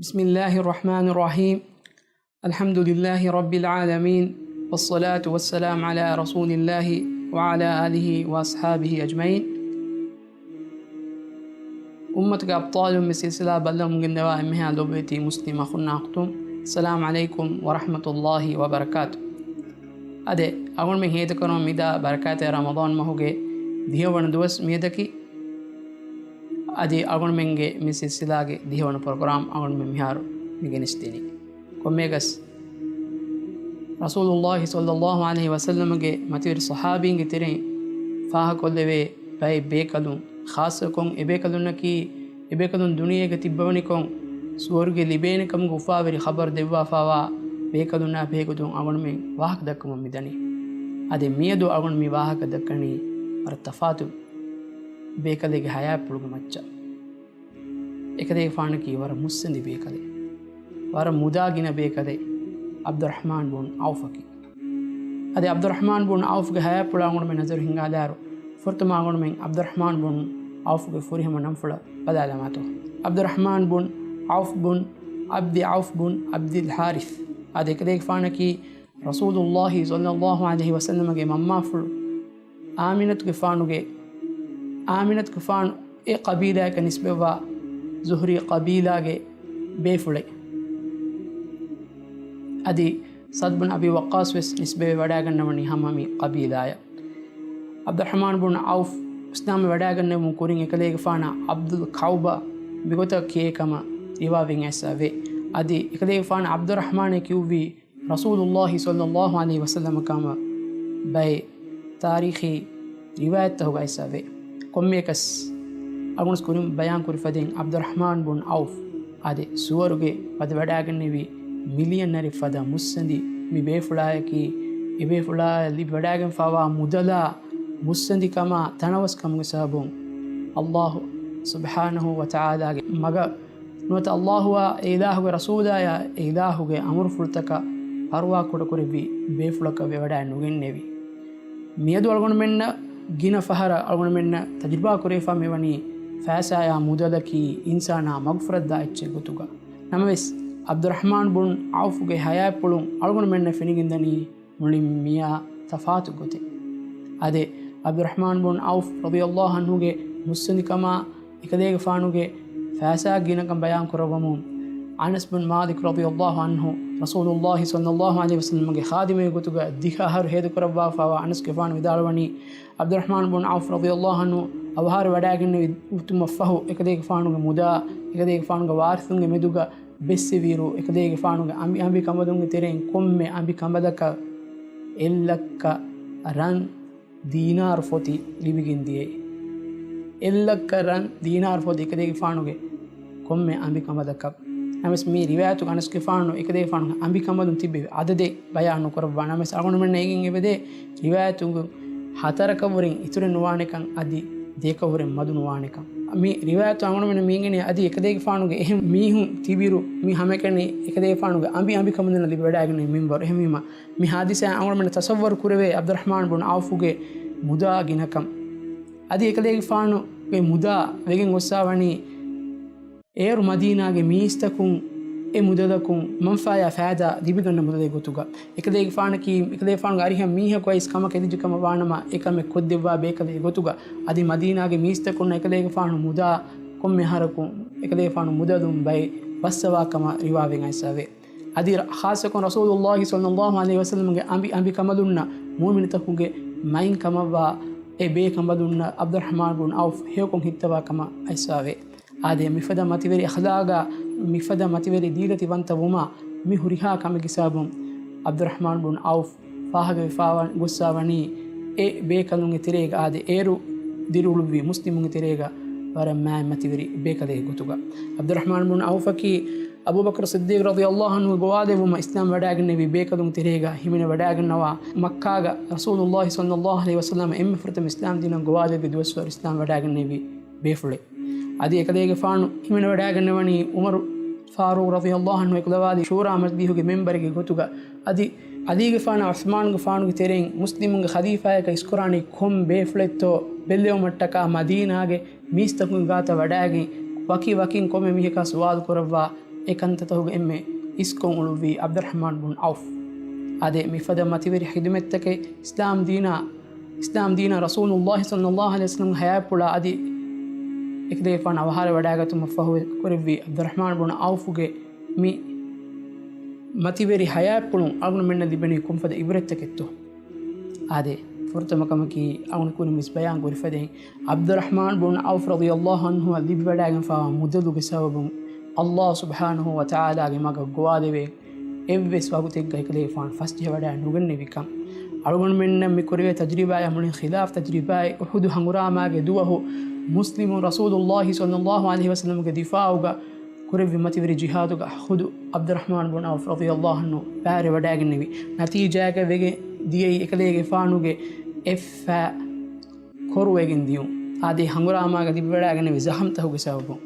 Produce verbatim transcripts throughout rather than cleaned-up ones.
بسم الله الرحمن الرحيم. الحمد لله رب العالمين، والصلاة والسلام على رسول الله وعلى آله وأصحابه أجمعين. އުއްމަތުގެ އަބްޠާލުން މި ސިލްސިލާ ބައްލަވަމުން ގެންދަވާ އެންމެހާ ލޮބުވެތި މުސްލިމް އަޚުންނާ އުޚްތުން، އައްސަލާމު ޢަލައިކުމް ވަރަޙްމަތުﷲި ވަބަރަކާތު. އަދި އަޅުގަނޑުމެން ހޭދަކުރަމުން މިދާ ބަރަކާތްތެރި ރަމަޟާން މަހުގެ ދިހަވަނަ ދުވަސް މިއަދަކީ. އަދި އަޅުގަނޑުމެންގެ މި ސިލްސިލާގެ ދިހަވަނަ ޕްރޮގްރާމް އަޅުގަނޑުމެން މިހާރު މި ގެނެސްދިނީ. ކޮންމެއަކަސް، ރަސޫލުﷲި ޞައްލަﷲު ޢަލައިހި ވަސައްލަމަގެ މަތިވެރި ޞަޙާބީންގެ ތެރެއިން ފާހަގަކޮށްލެވޭ ބައެއް ބޭކަލުން، ޚާއްޞަކޮށް އެބޭކަލުންނަކީ، އެބޭކަލުން ދުނިޔޭގަ ތިއްބަވަނިކޮށް، ސުވަރުގެ ލިބޭނެ ކަމުގެ އުފާވެރި ޚަބަރު ދެއްވާފާވާ ބޭކަލުންނާ ބެހޭގޮތުން އަޅުގަނޑުމެން ވާހަކަ ދައްކަމުން މިދަނީ. އަދި މިއަދު އަޅުގަނޑު މި ވާހަކަ ދައްކަނީ ވަރަށް ތަފާތު ބޭކަލެއްގެ ހަޔާތްޕުޅުގެ މައްޗަށް. އެކަލޭގެފާނަކީ ވަރަށް މުއްސަނދި ބޭކަލެއް، ވަރަށް މުދާ ގިނަ ބޭކަލެއް ޢަބްދުއްރަޙްމާން ބުން ޢައުފަކީ. އަދި ޢަބްދުއްރަޙްމާން ބުން ޢައުފްގެ ހަޔާތްޕުޅަށް އަޅުގަނޑުމެން ނަޒަރު ހިންގާލާއިރު، ފުރަތަމަ އަޅުގަނޑުމެން ޢަބްދުއްރަޙްމާން ބުން ޢައުފްގެ ފުރިހަމަ ނަންފުޅަށް ބަލާލަމާތޯ. ޢަބްދުއްރަޙްމާން ބުން ޢައުފް ބުން ޢަބްދި ޢައުފް ބުން ޢަބްދިލް ޙާރިޘް. އަދި އެކަލޭގެފާނަކީ ރަސޫލުﷲި ޞައްލަﷲު ޢަލައިހި ވަސައްލަމަގެ މަންމާފުޅު އާމިނަތުގެފާނުގެ، އާމިނަތުގެފާނު އެ ޤަބީލާއަކަށް ނިސްބަތްވާ ޒުހްރީ ޤަބީލާގެ ބޭފުޅެއް. އަދި ސަޢްދު ބުން އަބީ ވައްޤާޞް ވެސް ނިސްބަތްވެ ވަޑައިގަންނަވަނީ ހަމަ މި ޤަބީލާއަށް. ޢަބްދުއްރަޙްމާން ބުން ޢައުފް އިސްލާމްވެ ވަޑައިގަންނެވުމުން ކުރިން އެކަލޭގެފާނަށް ޢަބްދުލް ކަޢުބާ މިގޮތަށް ކިޔޭ ކަމަށް ރިވާވެގެން އައިސްފަވޭ. އަދި އެކަލޭގެފާނަށް ޢަބްދުއްރަޙްމާނޭ ކިޔުއްވީ ރަސޫލުﷲި ޞައްލަﷲު ޢަލައިހި ވަސައްލަމަ ކަމަށް ބައެއް ތާރީޚީ ރިވާޔަތްތަކުގައި އައިސްފަވޭ. ކޮންމެއަކަސް، އަޅުގަނޑު ކުރިން ބަޔާން ކުރި ފަދައިން ޢަބްދުއްރަޙްމާން ބުން ޢައުފް އަދި ސުވަރުގެ ވަދެ ވަޑައިގެންނެވި މިލިޔަނަރެއް ފަދަ މުއްސަނދި މި ބޭފުޅާޔަކީ، އެ ބޭފުޅާޔަށް ލިބި ވަޑައިގެންފާވާ މުދަލާ މުއްސަނދިކަމާ ތަނަވަސްކަމުގެ ސަބަބުން ﷲ ސުބްޙާނަހޫ ވަތަޢާލާގެ މަގަށް ނުވަތަ ﷲ އާ އެ އިލާހުގެ ރަސޫލާޔާ އެ އިލާހުގެ އަމުރުފުޅުތަކަށް ފަރުވާ ކުޑަކުރެއްވި ބޭފުޅަކަށް ވެވަޑައި ނުގެންނެވި. މިއަދު އަޅުގަނޑުމެންނަށް ގިނަ ފަހަރަށް އަޅުގަނޑުމެންނަށް ތަޖުރިބާ ކުރެވިފާ މިވަނީ ފައިސާޔާ މުދަލަކީ އިންސާނާ މަގުފުރައްދާ އެއްޗެއް ގޮތުގަ. ނަމަވެސް، ޢަބްދުއްރަޙްމާން ބުން ޢައުފުގެ ހަޔާތްޕުޅުން އަޅުގަނޑުމެންނަށް ފެނިގެންދަނީ މުޅިން މިއާ ތަފާތު ގޮތެއް. އަދި ޢަބްދުއްރަޙްމާން ބުން ޢައުފް ރަޟިޔަﷲ ޢަންހުގެ މުއްސަނދިކަމާ އެކަލޭގެފާނުގެ ފައިސާ ގިނަކަން ބަޔާން ކުރައްވަމުން، އަނަސް ބުން މާލިކް ރަޟިޔަﷲ ޢަންހު ރަސޫލުﷲި ޞައްލަﷲު ޢަލައިހި ވަސައްލަމަގެ ޚާދިމެއް ގޮތުގަ ދިހަ އަހަރު ހޭދަކުރައްވާފާވާ އަނަސްގެފާނު ވިދާޅުވަނީ، ޢަބްދުއްރަޙްމާން ބުން ޢައުފް ރަޟިޔަﷲ ޢަންހު އަވަހާރަވެވަޑައިގެންނެވި އުތުމަށްފަހު، އެކަލޭގެފާނުގެ މުދާ، އެކަލޭގެފާނުގެ ވާރިސުންގެ މެދުގަ ބެއްސެވިއިރު، އެކަލޭގެފާނުގެ އަނބި، އަނބި ކަނބަލުންގެ ތެރެއިން ކޮންމެ އަނބި ކަނބަލަކަށް އެއްލައްކަ ރަން ދީނާރު ފޮތި ލިބިގެން ދިޔައީ. އެއްލައްކަ ރަން ދީނާރު ފޮތި އެކަލޭގެފާނުގެ ކޮންމެ އަނބި ކަނބަލަކަށް. ނަމަވެސް މި ރިވާޔަތުގަ އަނަސްގެފާނު އެކަލޭގެފާނުގެ އަނބި ކަނބަލުން ތިއްބެވި އަދަދެއް ބަޔާން ނުކުރައްވާ. ނަމަވެސް އަޅުގަނޑުމެންނަށް އެނގެން އެބަދޭ ރިވާޔަތުގެ ހަތަރަކަށްވުރެން އިތުރެއް ނުވާނެކަން އަދި ދެއަކަށްވުރެން މަދު ނުވާނެކަން. މި ރިވާޔަތު އަޅުގަނޑުމެންނަށް މި އެނގެނީ އަދި އެކަލޭގެފާނުގެ އެހެން މީހުން ތިބިއިރު މި ހަމައެކަނި އެކަލޭގެފާނުގެ އަނބި، އަނބި ކަނބަލުންނަށް ލިބިވަޑައިގެންނެވި މިންވަރު. އެހެންވީމަ، މި ހާދިސާ އަޅުގަނޑުމެންނަށް ތަޞައްވަރު ކުރެވޭ ޢަބްދުއްރަޙްމާން ބުން ޢައުފުގެ މުދާ ގިނަކަން. އަދި އެކަލޭގެފާނުގެ މުދާ ވެގެން ގޮއްސާވަނީ އޭރު މަދީނާގެ މީސްތަކުން އެ މުދަލަކުން މަންފާޔާ ފައިދާ ލިބިގަންނަ މުދަލެއް ގޮތުގަ. އެކަލޭގެފާނަކީ، އެކަލޭގެފާނުގެ އަރިހަށް މީހަކު އައިސް ކަމަކަށް އެދިއްޖެ ކަމަށް ވާނަމަ، އެކަމެއް ކޮށްދެއްވާ ބޭކަލެއް ގޮތުގަ. އަދި މަދީނާގެ މީސްތަކުންނަށް އެކަލޭގެފާނު މުދާ ކޮންމެ އަހަރަކު އެކަލޭގެފާނު މުދަލުން ބައެއް ބައްސަވާ ކަމަށް ރިވާވެގެން އައިސްފަވޭ. އަދި ޚާއްޞަކޮށް ރަސޫލުﷲި ޞައްލަﷲު ޢަލައިހި ވަސައްލަމަގެ އަނބި، އަނބި ކަނބަލުންނަށް މުއުމިނުތަކުގެ މައިން ކަމަށްވާ އެ ބޭ ކަނބަލުންނަށް ޢަބްދުއްރަޙްމާން ބުން ޢައުފް ހެޔޮކޮށް ހިއްތަވާ ކަމަށް އައިސްފަވޭ. އާދެ، މިފަދަ މަތިވެރި އަޚްލާގާ، މިފަދަ މަތިވެރި ދީލަތި ވަންތަވުމާ، މި ހުރިހާ ކަމެއްގެ ސަބަބުން ޢަބްދުއްރަޙްމާން ބުން ޢައުފް ފާހަގަވެފާ ގޮއްސާވަނީ އެ ބޭކަލުންގެ ތެރޭގަ، އާދެ، އޭރު ދިރިއުޅުއްވި މުސްލިމުންގެ ތެރޭގަ ވަރަށް މާތް މަތިވެރި ބޭކަލެއް ގޮތުގަ. ޢަބްދުއްރަޙްމާން ބުން ޢައުފަކީ އަބޫބަކުރު ޞިއްދީޤު ރަޟިޔަﷲު ޢަންހުގެ ގޮވާލެއްވުމަށް އިސްލާމް ވަޑައިގެންނެވި ބޭކަލުން ތެރޭގަ ހިމެނެ ވަޑައިގަންނަވާ، މައްކާގަ ރަސޫލުﷲި ޞައްލަﷲު ޢަލައިހި ވަސައްލަމަ އެންމެ ފުރަތަމަ އިސްލާމް ދީނަށް ގޮވާލެއްވި ދުވަސްވަރު އިސްލާމް ވަޑައިގެންނެވި ބޭފުޅެއް. އަދި އެކަލޭގެފާނު ހިމެނެ ވަޑައިގަންނަވަނީ ޢުމަރު ފާރޫޤު ރަޟިޔަﷲު ޢަންހު އެކުލަވާލި ޝޫރާ މަޖިލީހުގެ މެންބަރެއްގެ ގޮތުގަ. އަދި ޢަލީގެފާނާ ޢުސްމާނުގެފާނުގެ ތެރެއިން މުސްލިމުންގެ ޚަލީފާޔަކަށް އިސްކުރާނީ ކޮން ބޭފުޅެއްތޯ ބެއްލެވުމަށްޓަކާ މަދީނާގެ މީސްތަކުންގެ ގާތަށް ވަޑައިގެން ވަކި ވަކިން ކޮންމެ މީހަކާ ސުވާލު ކުރައްވާ ކަންތައްތަކުގެ އެންމެ އިސްކޮށް އުޅުއްވީ ޢަބްދުއްރަޙްމާން ބުން ޢައުފް. އާދެ، މިފަދަ މަތިވެރި ޚިދުމަތްތަކެއް އިސްލާމް ދީނާ، އިސްލާމް ދީނާ ރަސޫލުﷲ ޞައްލަﷲ ޢަލައިހި ވަސައްލަމް ޙަޔާތްޕުޅާ އަދި އެކަލޭގެފާނު އަވަހާރަވެވަޑައިގަތުމަށްފަހު ކުރެއްވި ޢަބްދުއްރަޙްމާން ބުން ޢައުފުގެ މި މަތިވެރި ޙަޔާތްޕުޅުން އަޅުގަނޑުމެންނަށް ލިބެނީ ކޮންފަދަ ޢިބްރަތްތަކެއްތޯ؟ އާދެ، ފުރަތަމަ ކަމަކީ އަޅުގަނޑު ކުރިން ވެސް ބަޔާން ކުރި ފަދައިން، ޢަބްދުއްރަޙްމާން ބުން ޢައުފް ރަޟިޔަﷲ ޢަންހުއަށް ލިބިވަޑައިގެންފާވާ މުދަލުގެ ސަބަބުން ﷲ ސުބްޙާނަހޫ ވަތަޢާލާގެ މަގަށް ގޮވާލެވޭ އެއްވެސް ވަގުތެއްގަ އެކަލޭގެފާނު ފަސްޖެހިވަޑައި ނުގެންނެވިކަން. އަޅުގަނޑުމެންނަށް މި ކުރެވޭ ތަޖުރިބާއާ މުޅިން ޚިލާފް ތަޖުރިބާއެއް އުޙުދު ހަނގުރާމާގެ ދުވަހު މުސްލިމު ރަސޫލުﷲ ޞައްލަﷲ ޢަލައިހި ވަސައްލަމްގެ ދިފާޢުގަ ކުރެއްވި މަތިވެރި ޖިހާދުގަ ޚުދު ޢަބްދުއްރަޙްމާން ބުން ޢައުފް ރަޟިޔަﷲ ޢަންހު ބައިވެރިވަޑައިގެންނެވި ނަތީޖާގަ ވެގެން ދިޔައީ އެކަލޭގެފާނުގެ އެއްފަ ކޮރުވެގެން ދިޔުން. އާދެ، ހަނގުރާމާގަ ލިބިވަޑައިގެންނެވި ޒަޚަމްތަކުގެ ސަބަބުން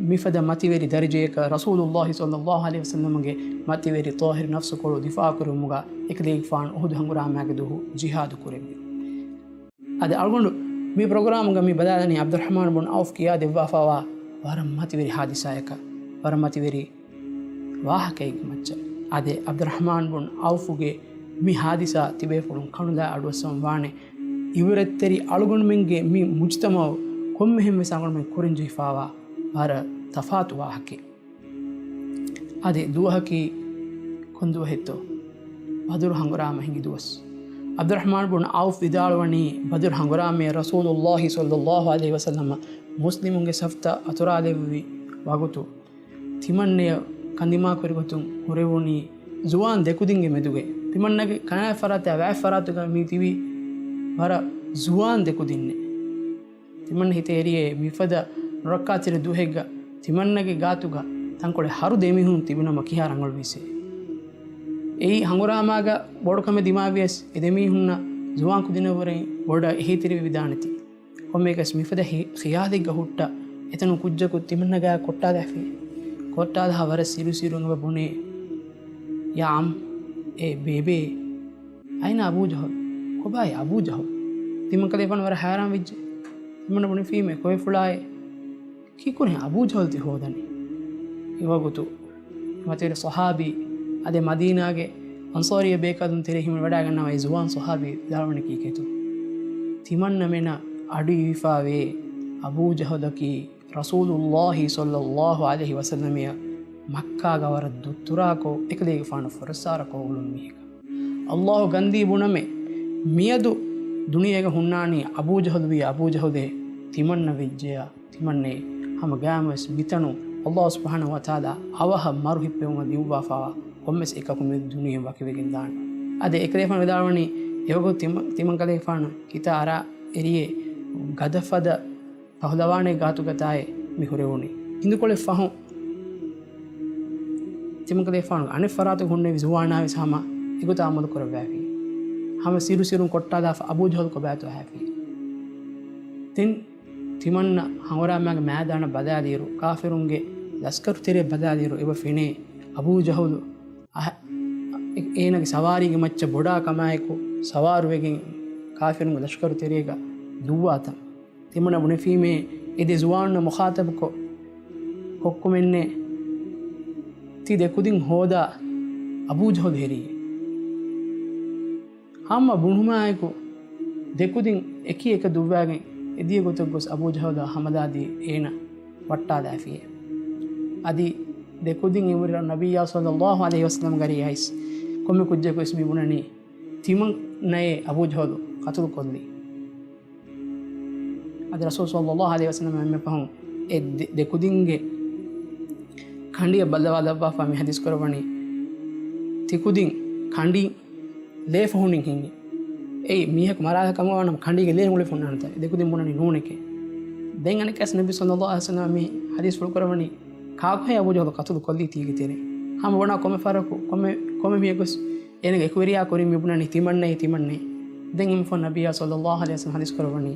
މިފަދަ މަތިވެރި ދަރަޖަޔަކަށް ރަސޫލުﷲ ޞައްލަﷲ ޢަލައިހި ވަސައްލަމްގެ މަތިވެރި ޠާހިރު ނަފްސުކޮޅު ދިފާޢުކުރުމުގަ އެކަލޭގެފާނު އުޙުދު ހަނގުރާމާގެ ދުވަހު ޖިހާދު ކުރެއްވި. އަދި އަޅުގަނޑު މި ޕްރޮގްރާމުގަ މި ބަލާލަނީ ޢަބްދުއްރަޙްމާން ބުން ޢައުފް ކިޔާ ދެއްވާފާވާ ވަރަށް މަތިވެރި ޙާދިސާއަކަށް، ވަރަށް މަތިވެރި ވާހަކައެއްގެ މައްޗަށް. އާދެ، ޢަބްދުއްރަޙްމާން ބުން ޢައުފުގެ މި ޙާދިސާ ތިބޭފުޅުން ކަނުލާ އަޑުއައްސަވަން ވާނެ. ޢިބްރަތްތެރި އަޅުގަނޑުމެންގެ މި މުޖްތަމަޢު ކޮންމެހެން ވެސް އަޅުގަނޑުމެން ކުރަންޖެހިފާވާ ވަރަށް ތަފާތު ވާހަކައެއް. އަދި ދުވަހަކީ ކޮން ދުވަހެއްތޯ؟ ބަދުރު ހަނގުރާމަ ހިނގި ދުވަސް. ޢަބްދުއްރަޙްމާން ބުން ޢައުފް ވިދާޅުވަނީ، ބަދުރު ހަނގުރާމައެއް ރަސޫލުﷲ ޞައްލަﷲ ޢަލައިހި ވަސައްލަމަ މުސްލިމުންގެ ސަފްތައް އަތުރާލެއްވި ވަގުތު، ތިމަންނަޔަށް ކަންދިމާކުރި ގޮތުން ހުރެވުނީ ޒުވާން ދެކުދިންގެ މެދުގައި. ތިމަންނަގެ ކަނާތް ފަރާތާ ވާތް ފަރާތުގަ މި ތިބި ވަރަށް ޒުވާން ދެކުދިންނެއް. ތިމަންނަ ހިތަށް އެރިއޭ މިފަދަ ނުރައްކާތެރި ދުވަހެއްގަ ތިމަންނަގެ ގާތުގަ ތަންކޮޅެއް ހަރުދެ އެމީހުން ތިބުނަމަ ކިހާ ރަނގަޅުވީސޭ. އެއީ ހަނގުރާމާގަ ބޮޑުކަމެއް ދިމާވިޔަސް އެ ދެމީހުންނަށް ޒުވާން ކުދިންނަށްވުރެ ބޮޑަށް އެހީތެރިވެވިދާނެތީ. ކޮންމެއަކަސް މިފަދަ ހި-، ޚިޔާލެއްގަ ހުއްޓަ އެތަނުން ކުއްޖަކު ތިމަންނަގާ ކޮއްޓާލާފި. ކޮއްޓާލާ ވަރަށް ސިރު ސިރުން އެބަ ބުނޭ، ޔާ އަމް، އޭ ބޭބޭ، އައިނަ އަބޫ ޖަހުލް. ކޮބާއޭ އަބޫ ޖަހުލް؟ ތިމަންކަލޭފާނު ވަރަށް ހައިރާން ވެއްޖެ. ތިމަންނަ ބުނެފީމޭ ކޮއެފުޅާއޭ؟ ކީކުރެން އަބޫ ޖަހުލް ތި ހޯދަނީ؟ އެވަގުތު މަތިވެރި ޞަޙާބީ، އަދި މަދީނާގެ އަންޞާރީ ބޭކަލުން ތެރޭ ހިމެނިވަޑައިގަންނަވާ އެ ޒުވާން ޞަޙާބީ ވިދާޅުވަނީ ކީކޭތޯ؟ ތިމަންނަމެނަށް އަޑުއިވިފާވޭ އަބޫ ޖަހުލަކީ ރަސޫލުﷲ ޞައްލަﷲ ޢަލައިހި ވަސައްލަމައަށް މައްކާގަ ވަރަށް ދުއްތުރާކޮށް، އެކަލޭގެފާނު ފުރައްސާރަކޮށް އުޅުނު މީހަކަށް. ﷲ ގަންދީ ބުނަމޭ، މިއަދު ދުނިޔޭގަ ހުންނާނީ އަބޫ ޖަހުލު ވިޔަ އަބޫ ޖަހުލޭ ތިމަންނަ ވެއްޖެޔާ. ތިމަންނޭ ހަމަ ގައިމުވެސް މިތަނުން ﷲ ސުބްޙާނަހޫ ވަތަޢާލާ އަވަހަށް މަރު ހިއްޕެވުމަށް ލިޔުއްވާފާވާ ކޮންމެސް އެކަކު މި ދުނިޔެއިން ވަކިވެގެން ދާނެ. އަދި އެކަލޭފާނު ވިދާޅުވަނީ، އެވަގުތު ތިމަ-، ތިމަންކަލޭފާނު ކިތާ އަރާ އެރިޔޭ ގަދަފަދަ ފަހުލަވާނެ ގާތުގަތާއޭ މި ހުރެވުނީ. ހިނދުކޮޅެއް ފަހުން ތިމަންކަލޭފާނުގެ އަނެއް ފަރާތުގަ ހުންނެވި ޒުވާނާވެސް ހަމަ އެގޮތަށް އަމަލު ކުރައްވާފި. ހަމަ ސިރު ސިރުން ކޮއްޓާލާފަ އަބޫ ޖަހުލް ކޮބާތޯ އައިފި. ދެން ތިމަންނަ ހަނގުރާމާގެ މައިދާނަށް ބަލާލިއިރު، ކާފިރުންގެ ލަސްކަރު ތެރެއަށް ބަލާލިއިރު، އެބަ ފެނޭ އަބޫ ޖަހުލު އަހަ-، އޭނާގެ ސަވާރީގެ މައްޗަށް ބޮޑާ ކަމާއެކު ސަވާރުވެގެން ކާފިރުންގެ ލަޝްކަރު ތެރޭގަ ދުއްވާތަން. ތިމަންނަ ބުނެފީމޭ އެ ދެ ޒުވާނުންނަށް މުޚާޠަބުކޮށް، ކޮއްކޮމެންނޭ ތި ދެކުދިން ހޯދާ އަބޫ ޖަހުލް ހެރީ. ހަމަ ބުނުމާއެކު ދެކުދިން އެކީ އެކަށް ދުއްވާގެން އެދިޔަ ގޮތަށް ގޮސް އަބޫ ޖަހުލަށް ހަމަލާދީ އޭނަ ވައްޓާލާފިޔޭ. އަދި ދެކުދިން އެނބުރި ނަބިއްޔާ ޞައްލަﷲ ޢަލައިހި ވަސައްލަމް ގަރީ އައިސް ކޮންމެ ކުއްޖަކު ވެސް މި ބުނަނީ ތިމަންނައޭ އަބޫ ޖަހުލު ޤަތުލު ކޮށްލީ. އަދި ރަސޫލު ޞައްލަﷲ ޢަލައިހި ވަސައްލަމަ އެންމެ ފަހުން އެ ދެ-، ދެކުދިންގެ ކަނޑިއަށް ބައްލަވާލައްވާފަ މި ޙަދީޘް ކުރައްވަނީ، ތިކުދިން ކަނޑިން ލޭ ފަހުނިން ހިނގި. އެއީ މީހަކު މަރާލާ ކަމަށް ވާނަމަ ކަނޑީގެ ލޭ އުޅެފަ ހުންނާނެތަ؟ ދެކުދިން ބުނަނީ ނޫނެކޭ. ދެން އަނެއްކާސް ނަބީ ޞައްލަﷲ ޢަލައިހި ވަސައްލަމަ މި ޙަދީޘް ފުޅު ކުރައްވަނީ، ކާކުހޭ އަބޫ ޖަހުލު ޤަތުލު ކޮށްލީ ތީގެ ތެރޭ؟ ހަމަ ބުނާ ކޮންމެ ފަހަރަކު، ކޮންމެ، ކޮންމެ މީހަކުވެސް އޭނަގެ އެކުވެރިޔާ ކުރިން މި ބުނަނީ ތިމަންނައޭ، ތިމަންނައޭ. ދެން އެންމެ ފަހުން ނަބިއްޔާ ޞައްލަﷲ ޢަލައިހި ވަސައްލަމަ ޙަދީޘް ކުރައްވަނީ،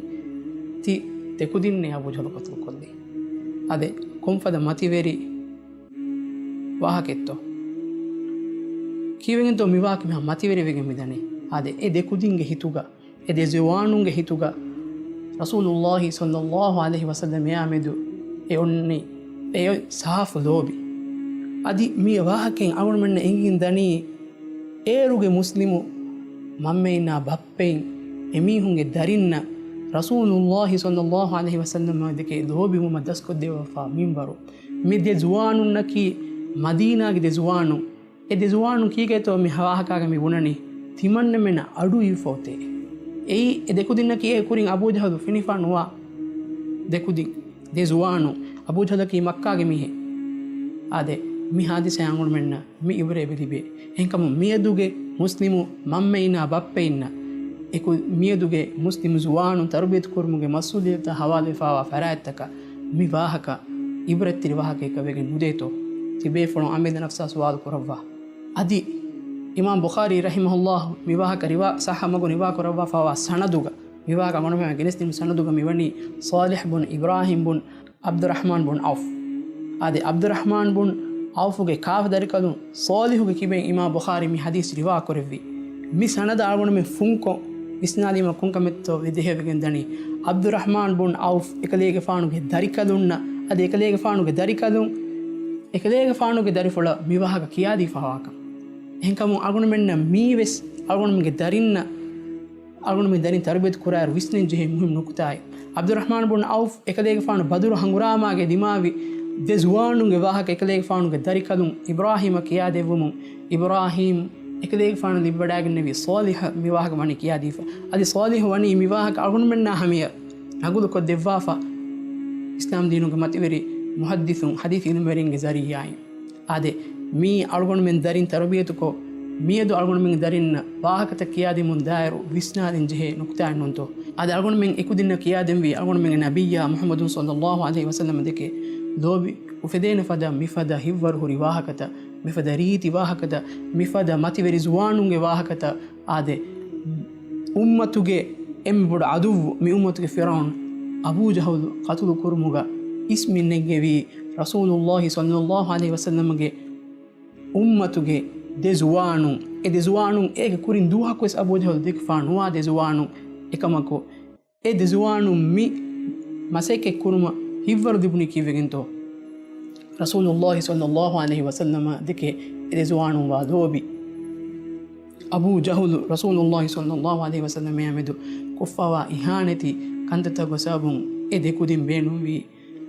ތި ދެކުދިންނޭ އަބޫ ޖަހުލު ޤަތުލު ކޮށްލީ. އާދެ، ކޮންފަދަ މަތިވެރި ވާހަކައެއްތޯ؟ ކީއްވެގެންތޯ މި ވާހަކަ މިހާ މަތިވެރިވެގެން މިދަނީ؟ އާދެ، އެ ދެކުދިންގެ ހިތުގަ، އެ ދެ ޒުވާނުންގެ ހިތުގަ ރަސޫލުﷲ ޞައްލަﷲ ޢަލައިހި ވަސައްލަމައާ މެދު އެ އޮންނި، އެ ސާފު ލޯބި. އަދި މި ވާހަކައިން އަޅުގަނޑުމެންނަށް އެނގިގެން ދަނީ، އޭރުގެ މުސްލިމު މަންމައިންނާ ބައްޕައިން އެމީހުންގެ ދަރިންނަށް ރަސޫލުﷲ ޞައްލަﷲ ޢަލައިހި ވަސައްލަމާ ދެކެ ލޯބިވުމަށް ދަސްކޮށްދެއްވާފާ މިންވަރު. މި ދެ ޒުވާނުންނަކީ މަދީނާގެ ދެ ޒުވާނުން. އެ ދެ ޒުވާނުން ކީކޭތޯ މި ވާހަކާގަ މި ބުނަނީ؟ ތިމަންނަމެންނަށް އަޑު އިވިފަ އޮތޭ. އެއީ އެ ދެކުދިންނަކީ އެ ކުރިން އަބޫ ޖަހަލު ފެނިފާ ނުވާ ދެކުދިން، ދެ ޒުވާނުން. އަބޫ ޖަހަލަކީ މައްކާގެ މީހެއް. އާދެ، މި ހާދިސާ އަޅުގަނޑުމެންނަށް މި އިބްރަތް ލިބޭ. އެހެންކަމުން މިއަދުގެ މުސްލިމު މަންމައިންނާ ބައްޕައިންނަށް އެކު މިއަދުގެ މުސްލިމު ޒުވާނުން ތަރުބިޔަތު ކުރުމުގެ މަސްއޫލިއްޔަތާ ހަވާލުވެފާވާ ފަރާތްތަކަށް މި ވާހަކަ އިބްރަތްތެރި ވާހަކައަކަށް ވެގެން ނުދޭތޯ؟ ތިބޭފުޅުން އަމިއްލަ ނަފްސާ ސުވާލު ކުރައްވާ. އަދި އިމާމް ބުޚާރީ ރަޙިމަހުﷲ މި ވާހަކަ ރިވާ، ޞައްޙަ މަގުން ރިވާ ކުރައްވާފާވާ ސަނަދުގަ މި ވާހަކަ އަޅުގަނޑުމެން ގެނެސްދިނު ސަނަދުގަ މިވަނީ ޞާލިޙް ބުން އިބްރާހީމް ބުން ޢަބްދުއްރަޙްމާން ބުން ޢައުފް. އާދެ، ޢަބްދުއްރަޙްމާން ބުން ޢައުފުގެ ކާފަ ދަރިކަލުން ޞާލިޙުގެ ކިބައިން އިމާމް ބުޚާރީ މި ޙަދީޘް ރިވާ ކުރެއްވި. މި ސަނަދަށް އަޅުގަނޑުމެން ފުންކޮށް ވިސްނާލީމަ ކޮންކަމެއްތޯ ވިދެހިވެގެން ދަނީ؟ ޢަބްދުއްރަޙްމާން ބުން ޢައުފް އެކަލޭގެފާނުގެ ދަރިކަލުންނަށް، އަދި އެކަލޭގެފާނުގެ ދަރިކަލުން އެކަލޭގެފާނުގެ ދަރިފުޅަށް މި ވާހަކަ ކިޔާދީފަވާކަން. އެހެންކަމުން އަޅުގަނޑުމެންނަށް މީވެސް އަޅުގަނޑުމެންގެ ދަރިންނަށް އަޅުގަނޑުމެން ދަރިން ތަރުބިޔަތު ކުރާއިރު ވިސްނަން ޖެހޭ މުހިންމު ނުކުތާއެއް. ޢަބްދުއްރަޙްމާން ބުން ޢައުފް އެކަލޭގެފާނު ބަދުރު ހަނގުރާމާގެ ދިމާވި ދެ ޒުވާނުންގެ ވާހަކަ އެކަލޭގެފާނުގެ ދަރިކަލުން އިބްރާހީމަށް ކިޔާދެއްވުމުން، އިބްރާހީމް އެކަލޭގެފާނު ލިބިވަޑައިގެންނެވި ޞާލިޙަށް މި ވާހަކަ ވަނީ ކިޔާދީފަ. އަދި ޞާލިޙު ވަނީ މި ވާހަކަ އަޅުގަނޑުމެންނާ ހަމަޔަށް ނަގުލުކޮށްދެއްވާފަ، އިސްލާމް ދީނުގެ މަތިވެރި މުޙައްދިޘުން، ޙަދީޘް ޢިލްމުވެރިންގެ ޒަރީޢާއިން. އާދެ، މީ އަޅުގަނޑުމެން ދަރިން ތަރުބިޔަތުކޮށް، މިއަދު އަޅުގަނޑުމެންގެ ދަރިންނަށް ވާހަކަތައް ކިޔާދިމުން ދާއިރު ވިސްނާލިން ޖެހޭ ނުކުތާއެއް ނޫންތޯ؟ އާދެ، އަޅުގަނޑުމެން އެކުދިންނަށް ކިޔާދެންވީ އަޅުގަނޑުމެންގެ ނަބިއްޔާ މުޙައްމަދު ޞައްލަﷲ ޢަލައިހި ވަސައްލަމަ ދެކެ ލޯބި އުފެދޭނެ ފަދަ މިފަދަ ހިތްވަރު ހުރި ވާހަކަތައް، މިފަދަ ރީތި ވާހަކަތައް، މިފަދަ މަތިވެރި ޒުވާނުންގެ ވާހަކަތައް، އާދެ، އުއްމަތުގެ އެންމެ ބޮޑު ޢަދުއްވު، މި އުއްމަތުގެ ފިރްޢައުނު އަބޫ ޖަހުލު ޤަތުލު ކުރުމުގަ އިސް މިން ނެތްގެވީ ރަސޫލުﷲ ޞައްލަﷲ ޢަލައިހި ވަސައްލަމަގެ އުއްމަތުގެ ދެ ޒުވާނުން. އެ ދެ ޒުވާނުން އޭގެ ކުރިން ދުވަހަކުވެސް އަބޫ ޖަހުލު ދެކިފާ ނުވާ ދެ ޒުވާނުން. އެކަމަކު، އެ ދެ ޒުވާނުން މި މަސައްކަތް ކުރުމަށް ހިތްވަރު ލިބުނީ ކީއްވެގެންތޯ؟ ރަސޫލުﷲ ޞައްލަﷲ ޢަލައިހި ވަސައްލަމަ ދެކެ އެ ދެ ޒުވާނުން ވާ ލޯބި. އަބޫ ޖަހުލު ރަސޫލުﷲ ޞައްލަﷲ ޢަލައިހި ވަސައްލަމާ މެދު ކޮށްފަވާ އިހާނެތި ކަންތައްތަކުގެ ސަބަބުން އެ ދެ ކުދިން ބޭނުންވީ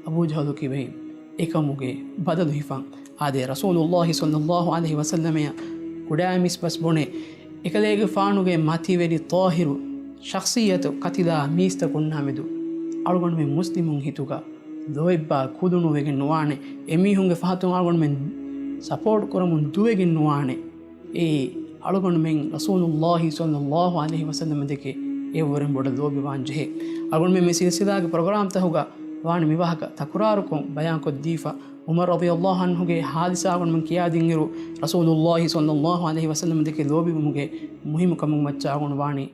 އަބޫ ޖަހުލު ކިބައިން އެކަމުގެ ބަދަލު ހިފަން. އާދެ، ރަސޫލުﷲ ޞައްލަﷲ ޢަލައިހި ވަސައްލަމައަށް ކުޑައިމީސް ބަސް ބުނެ، އެކަލޭގެފާނުގެ މަތިވެރި ޠާހިރު ޝަޚްޞިއްޔަތު ކަތިލާ މީސްތަކުންނާ މެދު އަޅުގަނޑުމެން މުސްލިމުން ހިތުގަ ލޯތްބާ ކުދުނު ވެގެން ނުވާނެ. އެމީހުންގެ ފަހަތުން އަޅުގަނޑުމެން ސަޕޯޓް ކުރަމުން ދުވެގެން ނުވާނެ. އެއީ، އަޅުގަނޑުމެން ރަސޫލުﷲ ޞައްލަﷲ ޢަލައިހި ވަސައްލަމަ ދެކެ އެއަށްވުރެން ބޮޑަށް ލޯބިވާން ޖެހޭ. އަޅުގަނޑުމެން މި ސިލްސިލާގެ ޕްރޮގްރާމްތަކުގަ ވާނެ މި ވާހަކަ ތަކުރާރުކޮށް ބަޔާންކޮށްދީފަ. ޢުމަރު ރަޟިޔަﷲ ޢަންހުގެ ޙާދިސާ އަޅުގަނޑުމެން ކިޔާދިންއިރު، ރަސޫލުﷲ ޞައްލަﷲ ޢަލައިހި ވަސައްލަމަ ދެކެ ލޯބިވުމުގެ މުހިއްމު ކަމުގެ މައްޗަށް އަޅުގަނޑު ވާނީ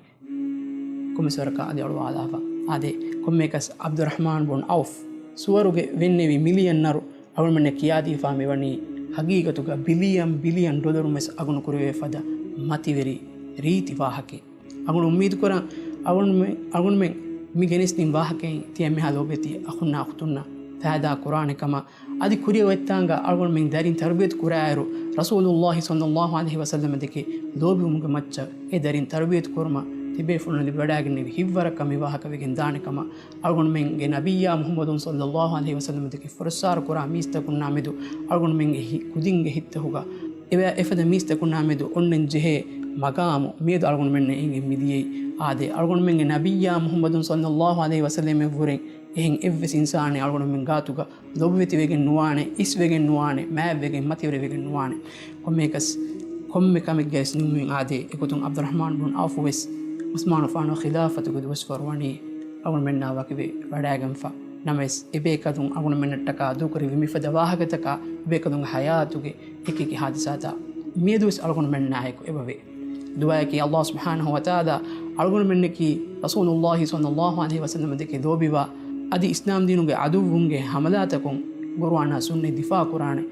ކޮންމެސް ވަރަކަށް އަލިއަޅުވާލާފަ. އާދެ، ކޮންމެއަކަސް ޢަބްދުއްރަޙްމާން ބުން ޢައުފް ސުވަރުގެ ވެންނެވި މިލިޔަންނަރު އަޅުގަނޑުމެންނަށް ކިޔާދީފާ މިވަނީ ހަގީގަތުގަ ބިލިޔަން ބިލިޔަން ޑޮލަރުން ވެސް އަގުނު ކުރެވޭ ފަދަ މަތިވެރި ރީތި ވާހަކައެއް. އަޅުގަނޑު އުއްމީދު ކުރަން، އަޅުގަނޑުމެ-، އަޅުގަނޑުމެން މި ގެނެސްދިން ވާހަކައިން ތިޔަ މިހާ ލޯބިވެތި އަޚުންނާ އުޚްތުންނަށް ފައިދާ ކުރާނެ ކަމަށް، އަދި ކުރިއަށް އޮތްތާނގަ އަޅުގަނޑުމެން ދަރިން ތަރުބިޔަތު ކުރާއިރު، ރަސޫލުﷲ ޞައްލަﷲ ޢަލައިހި ވަސައްލަމަ ދެކެ ލޯބިވުމުގެ މައްޗަށް އެ ދަރިން ތަރުބިޔަތު ކުރުމަށް ތިބޭފުޅުން ލިބިވަޑައިގެންނެވި ހިތްވަރަކަށް މި ވާހަކަ ވެގެން ދާނެ ކަމަށް، އަޅުގަނޑުމެންގެ ނަބިއްޔާ މުޙައްމަދު ޞައްލަﷲ ޢަލައިހި ވަސައްލަމަ ދެކެ ފުރައްސާރަ ކުރާ މީސްތަކުންނާ މެދު އަޅުގަނޑުމެންގެ ހި-، ކުދިންގެ ހިތްތަކުގަ އެ-، އެފަދަ މީސްތަކުންނާ މެދު އޮންނަން ޖެހޭ މަގާމު މިއަދު އަޅުގަނޑުމެންނަށް އެނގެން މިދިޔައީ. އާދެ، އަޅުގަނޑުމެންގެ ނަބިއްޔާ މުޙައްމަދު ޞައްލަﷲ ޢަލައިހި ވަސައްލަމައަށްވުރެން އެހެން އެއްވެސް އިންސާނެއް އަޅުގަނޑުމެން ގާތުގަ ލޯބިވެތިވެގެން ނުވާނެ، އިސްވެގެން ނުވާނެ، މާތްވެގެން މަތިވެރިވެގެން ނުވާނެ. ކޮންމެއަކަސް، ކޮންމެ ކަމެއްގަވެސް ނިމުމިން އާދޭ، އެގޮތުން ޢަބްދުއްރަޙްމާން ބުން ޢައުފު ވެސް ޢުސްމާނުގެފާނު ޚިލާފަތުގެ ދުވަސްވަރު ވަނީ އަޅުގަނޑުމެންނާ ވަކިވެ ވަޑައިގެންފަ. ނަމަވެސް، އެބޭކަލުން އަޅުގަނޑުމެންނަށްޓަކާ ދޫކުރެއްވި މިފަދަ ވާހަކަތަކާ، އެބޭކަލުންގެ ޙަޔާތުގެ އެކިއެކި ޙާދިސާތައް މިއަދުވެސް އަޅުގަނޑުމެންނާއެކު އެބަވޭ. ދުޢާއަކީ ﷲ ސުބްޙާނަހޫ ވަތަޢާލާ އަޅުގަނޑުމެންނަކީ ރަސޫލުﷲ ޞައްލަﷲ ޢަލައިހި ވަސައްލަމަ ދެކެ ލޯބިވާ، އަދި އިސްލާމް ދީނުގެ ޢަދުއްވުންގެ ޙަމަލާތަކުން ޤުރުއާނާ ސުންނަތް ދިފާޢު ކުރާނެ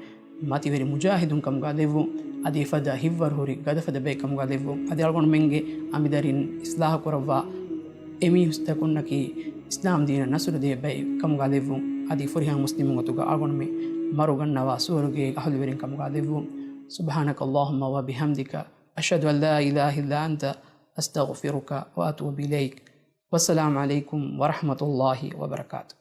މަތިވެރި މުޖާހިދުން ކަމުގަ ލެއްވުން، އަދި އެފަދަ ހިތްވަރުހުރި ގަދަފަދަ ބައެއް ކަމުގަ ލެއްވުން، އަދި އަޅުގަނޑުމެންގެ އަނބިދަރިން އިޞްލާޙު ކުރައްވާ އެމީސްތަކުންނަކީ އިސްލާމް ދީނަށް ނަޞްރު ދޭ ބައެއް ކަމުގަ ލެއްވުން، އަދި ފުރިހަމަ މުސްލިމުން ގޮތުގަ އަޅުގަނޑުމެން މަރުގަންނަވާ ސުވަރުގޭގެ އަހުލުވެރިން ކަމުގަ ލެއްވުން. سبحانك اللهم وبحمدك، أشهد أن لا إله إلا أنت، أستغفرك وأتوب إليك. والسلام عليكم ورحمة الله وبركاته.